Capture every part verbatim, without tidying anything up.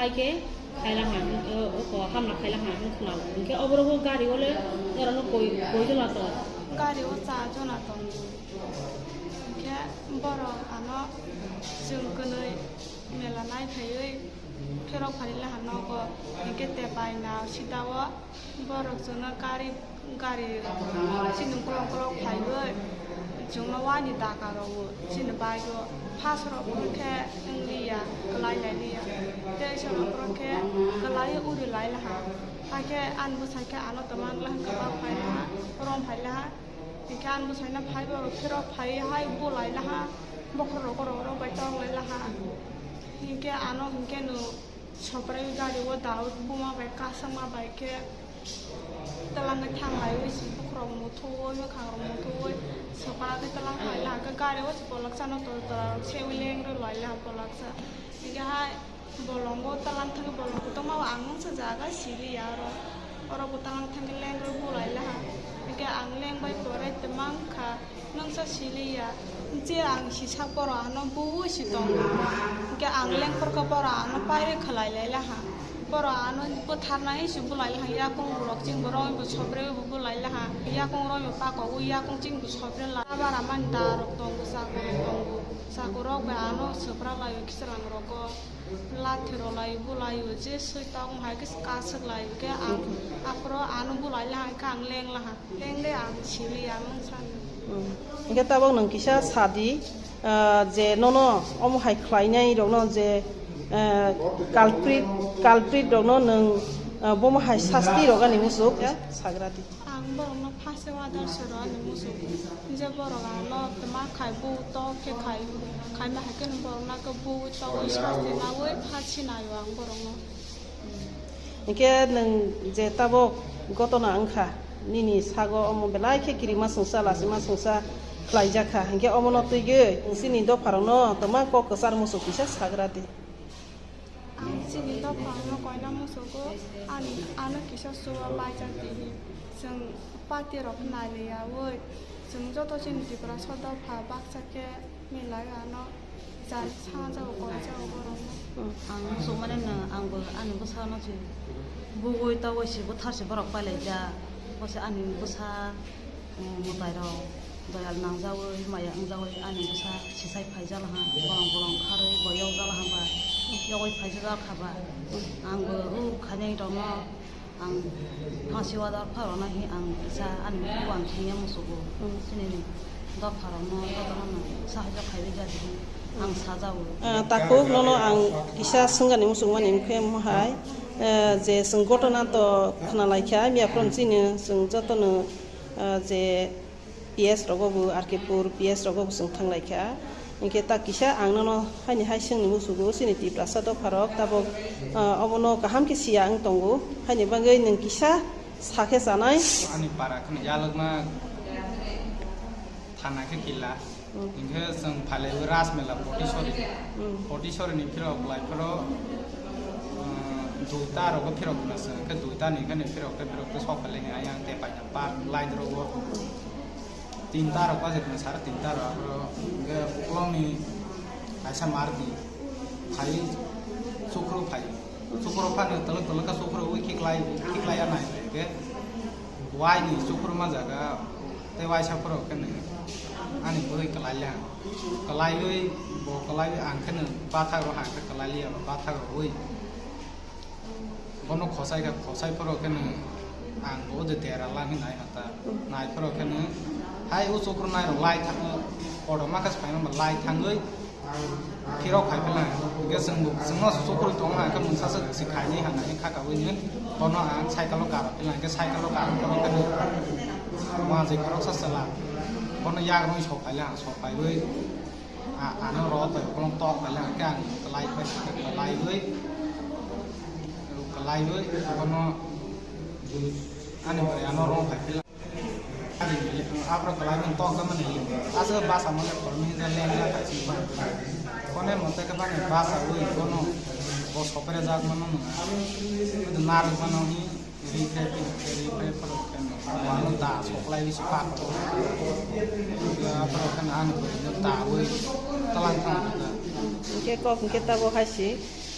Hai khe khaila ha, o, o ko hamla khaila ha, wng khna o. Hinkhe oborok o gari o le norok no koi, koi jona tong? Gari o cha jona tongo. Hinkhe borok ano chwng kwnwi mela nai phaiwi phirok phalila ha nogo. Hinkhe tepai na sida o borok chwngno gari Gari chini kolok kolok phaiwi chwngno wani daka rwo chini bike o. First rok khe wng liya, kwlai lai liya. Tei sabo borok khe kwlai uri lai laha. Hakhe ani bwsai khe ano tongma wng laha, kwbang phai laha, rom phai laha. Hinkhe ani bwsai no phai borok phirok phai hai bulai laha, bokhorok rok rok bai tok lai laha. Hinkhe ano hinkhe no Soprai gari o Daud buma bai kasama bai khe twlangwi thang laiwi si bukhurok muthuwi, mwkhangrok muthuwi, sopra khe twlang thang lai khe gari o se poloksa no tor tor sewi leng rw lai laha poloksa. Hinkhe hai bolongo twlang thangwi bolong kotorma o ang nungsa jaga siliya oro. Oro bo twlang thangwi leng rw bulai laha. Hinkhe ang leng bai pore twmang kha. Nungsa siliya, je ang sisa borok ano buwi si tongo. Hinkhe ang lengkhorkha borok ano pairwi khwlai lai laha. Borok ano bwtharnai se bulai laha, yakung borok ching borok bo sobre bo bulai laha. Yakung rok bo pakogwi yakung ching bo sobre la. Abara mani da rok tongo, chakurok tongo. Chakurok bai ano swpra laio khichwlang rogo. Lathi rok laio bulaio je swi tongo hai khe kaswk laio khe ang aphuru ano bulai laha khe ang leng laha. Lengde ang sili ya mung sani. Hmm. Hingke tabok nwng kisa sadi, ah, je nono omo hai khlainai rokno je, ah, culprit, culprit rokno nwng, ah, bomo hai sasti rok ani muchuk sagrati. Ang borokno phase order sero ani muchuk. Je borok ano tma khai bu tok khe khai, khai ma hai khe borokno khe bu tok sasti nawi phasi naio ang borokno. Hinkhe nwng je tabok gotona wngkha, nini sago omo belai khe kirima songsa, lasima songsa khlaijak kha. Hinkhe omono twiwi chini dopharokno twma kok kwchar muchuk kisa sagra di. Ang chini dopharokno koina muchugo, ani, ano kisa chuwa baijak di. Chwng party rok nai liyaui, chwng joto chini Tiprasa dopha baksa khe milai ano. Jani sana jago, koi jago borok. Hmm. Ang muchungmani no, ang bo ani bwsano se bugui togoi se bwthar se borok pailai jak. Bo se ani bwsa, um, mwtai rok doyal nangjaui, maya wngjaui ani bwsa sisai phaijak laha. Bolong bolong kharwi bo yokjak laha ba, yogoi phaijak kha ba. Ang bo o khainai rokno Ang phasi order pharo na hi ang kisa ani buku ang thengya musugo. Hmm. Chini ni dopha rok no joto no sahajyo khaiwi jadi ang sajao. Ah, takhuk nono ang kisa swngani muchung mani wngkhe mohai, eh, je chwng gotona to khna laikha, miya phron chini chwng joto no, ah, je P S rogo bo, R K pur P S rogo bo chwng thang lai kha. Hinkhe ta kisa ang nono haini hai swngni musugo, chini Tiprasa dopharok tabok, ah, obono kaham khe siya wng tongo. Haini bagwi nwng kisa sa khe chanai. Ani para kheno yalwkma thana khe kila. Hmm. Hinkhe chwng phalaiwi Rajmela Potisori. Hmm. Potisori ni phirok lai phoro, ah, duita rogo phirok na chwng khe duita ni khe ni phirok khe phirok khe sok phalai ayang tei paina park line rogo. Tinta rok bajak na sara tinta rok, aro hingke ukolog ni kaisa marti phai, sukro phai, sukro phano tolok tolok ke sukro ui khiklai khiklai ya nai hingke wai ni sukro ma jaga tei waisa phoro khe nai ani bwrwi kwlai le ang kwlai ui bo kwlai ang khe nai bathak rok hang khe kwlai liya bathak rok ui. Bono khosai kha, khosai phoro khe nw ang bo de dera lang hinai hata. Hmm. Nai phoro khe nw hai o chukru nai rok lai thang, kotorma khe se phaima ba lai thangwi phirok khai phi lang. Hingke chwng bo, chwngno chukru tong ma khe mungsa se si khaini hwnwi kha kaui nw bono ang cycle o karo phi lang khe cycle o karo phoro khe nw manjui khoroksa chwla bono yak rwi sok phai lang, sok phaiwi A-, ano ro twi kolong tok bai lang khe ang kwlai bai, kwlaiwi, kwlaiwi, abono ani bwrwi ano rong bai phi lang. Ani, aphuru kwlaiwi tok da mani, aswk basa mani phorming ja leng ja kha si ba. Kone monte khe bani basa wi bono bo sopre jak mano nang. Narwk mano hi. Ri khe, ri khe phoro khe no, ano da soklai bisi pa ko. Ya phoro khe no ani bwrwi no da wi talang thang da. Hingke kok hingke tabok hai si.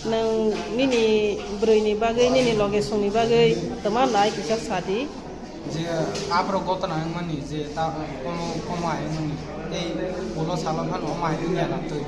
Nwng nini bwrwini bagwi, nini loge songni bagwi twma nai kisa sadi. Je aborok gotona wngmani, je ta komo, komo ai wngmani, tei ulo salo phano omo hai wngya na twi.